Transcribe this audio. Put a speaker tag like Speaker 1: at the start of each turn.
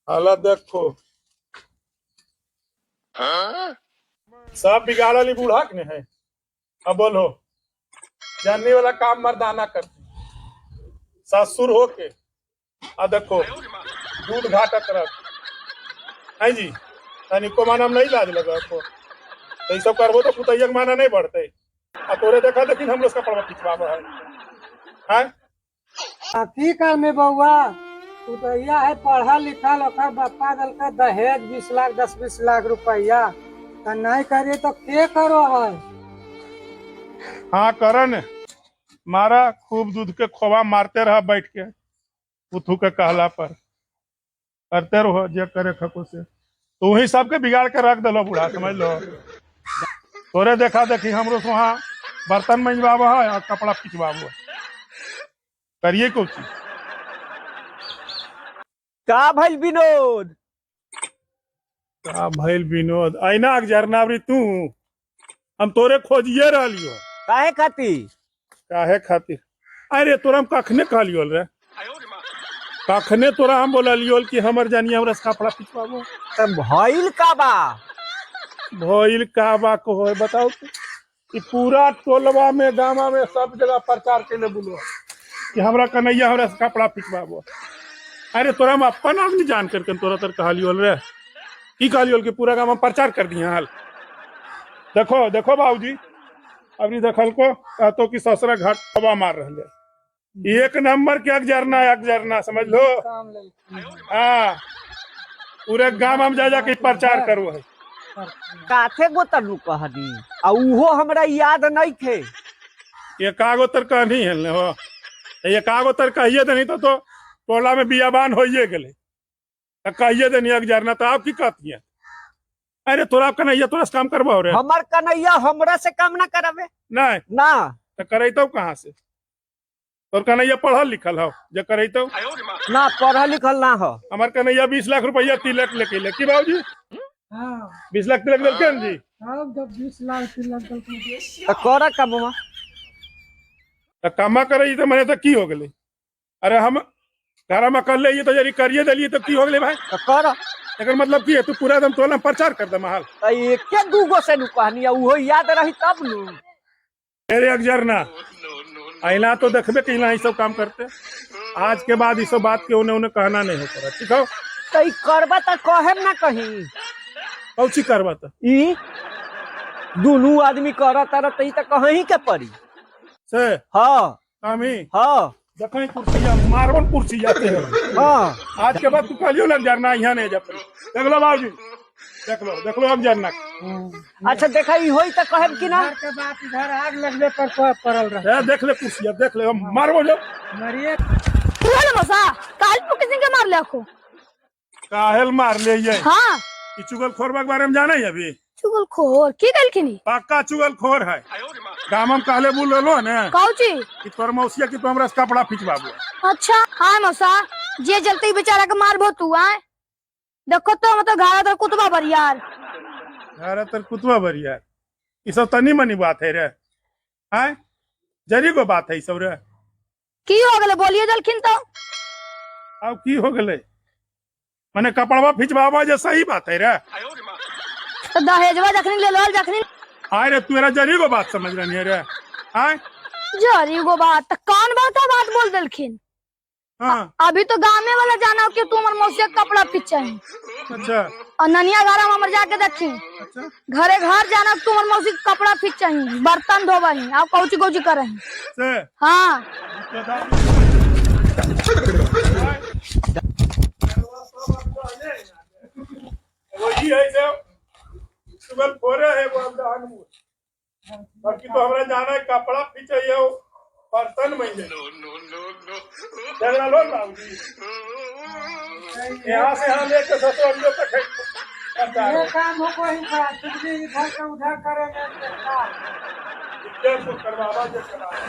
Speaker 1: हालत देखो, सब बिगाड़ल ही बूढ़ा के ने है। अब बोलो, जानने वाला काम मर्दाना करते ससुर होके, आ देखो दूध घाटत रख है जी। तनिको माना में नहीं लाज लगा को, तो ई सब करबो तो पुतैया के माना नहीं बढ़ते। आ तोरे देखा देखी हम लोग कपड़ा खिंचवाबो है हैं।
Speaker 2: आ की करमे बउआ, पुतैया है पढ़ल लिखल, ओकर बप्पा दलका दहेज 20 लाख 10-20 लाख रुपया, त नहीं करे तो के करो है?
Speaker 1: हाँ करन, मारा खूब दूध के खोवा मारते रहा बैठ के, पुथू के कहला पर करते रहो जे करे खको से। तू ही सबके बिगाड़ के रख दिलो बूढ़ा, समझ लो। तोरे देखा देखी हमरो से वहाँ बर्तन मंजवाबो है और कपड़ा खिंचवाबो है। करिए कुछ।
Speaker 3: का भइल विनोद?
Speaker 1: का भइल विनोद? ऐना के जरनावरी तू, हम तोरे खोजिए रहलियो।
Speaker 3: काहे खातिर?
Speaker 1: काहे खातिर? अरे तोरा हम कखने कहलियो रे, कखने तोरा हम बोललियो कि हमर जानिए हमरा से कपड़ा खिंचवाबो।
Speaker 3: त भइल का बा?
Speaker 1: भइल का बा को होय बताओ तू? ई पूरा टोलवा में गामा में सब जगह प्रचार के बोलो कि हमरा कन्हैया हमरा से कपड़ा खिंचवाबो। अरे तोरा हम अपन आदमी जान करके तोरा तर कहलियो रे, की कहलियो कि पूरा गाँव में प्रचार कर दिया हाल। देखो देखो बाबूजी, अभी देखल को कहतो कि ससुरा घाट हवा मार रहे, एक नंबर के अगजरना अगजरना समझ लो।
Speaker 2: काम लेल।
Speaker 1: हाँ, पूरे गाँव में जा जाके प्रचार करो है।
Speaker 3: काथे गो तनु कहनी आ उहो हमरा याद नहीं थे।
Speaker 1: एकागो तर कहनी है ने हो, एकागो तर कहिए देनी तो टोला में बियाबान होइए गेले, तो कहिए देनी अगजरना, तो आप की कहती है? अरे तोरा कन्हैया तोरा से काम करबो रे?
Speaker 3: हमर कन्हैया हमरा से काम ना करावे।
Speaker 1: नहीं
Speaker 3: ना।
Speaker 1: तो करैतो कहाँ से? तोर कन्हैया पढ़ल लिखल हो जे करैतो?
Speaker 3: ना, पढ़ल लिखल ना हो।
Speaker 1: हमार कन्हैया 20 लाख रुपया तिलक लेके ले की बाबूजी?
Speaker 2: हाँ।
Speaker 1: 20 लाख तिलक देलके जी?
Speaker 2: हाँ, जब 20 लाख तिलक देलके।
Speaker 3: त कर कमवा।
Speaker 1: त कामा करे त मने त की हो गेलै? अरे हम घर में कर ले तो जरी करिए देलिए तो की हो गेलै भाई?
Speaker 3: त कर।
Speaker 1: एकर मतलब की है? तू पूरा एकदम टोला में प्रचार कर दे महाल।
Speaker 3: त एके दूगो से नु कहनी आ उहो याद रही तब नु।
Speaker 1: अरे अगजरना ऐना तो देखबे कि ई सब काम करते, आज के बाद ई सब बात के उन्हें उन्हें कहना नहीं हो, ठीक हो?
Speaker 3: त ई करबा त कहेम ना कहीं।
Speaker 1: कौची करबा त?
Speaker 3: ई दुनू आदमी करत तर त ई त कहीं के पड़ी
Speaker 1: से।
Speaker 3: हाँ।
Speaker 1: आमी।
Speaker 3: हाँ।
Speaker 1: देखई कुर्सिया मारवन कुर्सी जाते हैं।
Speaker 3: हाँ।
Speaker 1: आज के बाद तू कहलियो ना जरना यहाँ नहीं जा पड़ी। देख लो बाबूजी, देख लो, देख लो अब जरना।
Speaker 3: अच्छा देखा ई होई त कहेम कि ना?
Speaker 2: इधर के बात इधर आग लगबे पर पड़ल रहे।
Speaker 1: ए, देख ले कुर्सिया, देख ले हम मारबो जो।
Speaker 2: मरिए।
Speaker 4: तू है मसा काल तू किसी के मार ले को?
Speaker 1: काहेल मार ले ये?
Speaker 4: हाँ।
Speaker 1: ई चुगलखोरबा के बारे में जाना है अभी?
Speaker 4: चुगलखोर की कहलखिन?
Speaker 1: पक्का चुगलखोर है। गाम में कहले बोल रहलो ने
Speaker 4: कौची?
Speaker 1: कि तोर मौसिया की तो हमरा से कपड़ा खिंचवाबो।
Speaker 4: अच्छा हाँ मौसा, जे जलते बेचारा के मारबो तू आए। देखो तो मतलब घारा तर कुतबा बरियार।
Speaker 1: घारा तर कुतबा बरियार, ई सब तनी मनी बात है रे। आए जरी को बात है ई सब रे।
Speaker 4: की हो गेलै बोलिए दलखिन तो?
Speaker 1: अब की हो गेलै माने कपड़वा खिंचवाबा जे सही बात है रे।
Speaker 4: तो दहेजवा जखनी ले लो जखनी।
Speaker 1: आए रे तू जरी को बात समझ रही है रे। आए
Speaker 4: जरी गो बात त कौन बात है बात बोल दलखिन?
Speaker 1: हाँ।
Speaker 4: अभी तो गामे वाला जाना कि तू हमर मौसी के कपड़ा खिंचाही।
Speaker 1: अच्छा।
Speaker 4: और ननिया घर हम हमर जाके देखी।
Speaker 1: अच्छा।
Speaker 4: घरे घर जाना तू हमर मौसी के कपड़ा खिंचाही, बर्तन धोबही, आ कौची कौची करही।
Speaker 1: से।
Speaker 4: हाँ।
Speaker 1: वही है सब सुबह फोरे है वो हम बाकी तो हमरा जाना है कपड़ा खींचे बर्तन में झगड़ा लो बाबूजी, यहाँ से यहाँ लेके ससुर हम लोग तक है।
Speaker 2: ये काम हो कोई का चुगली इधर का उधर करेंगे।
Speaker 1: इज्जत को करवावा जो करावा।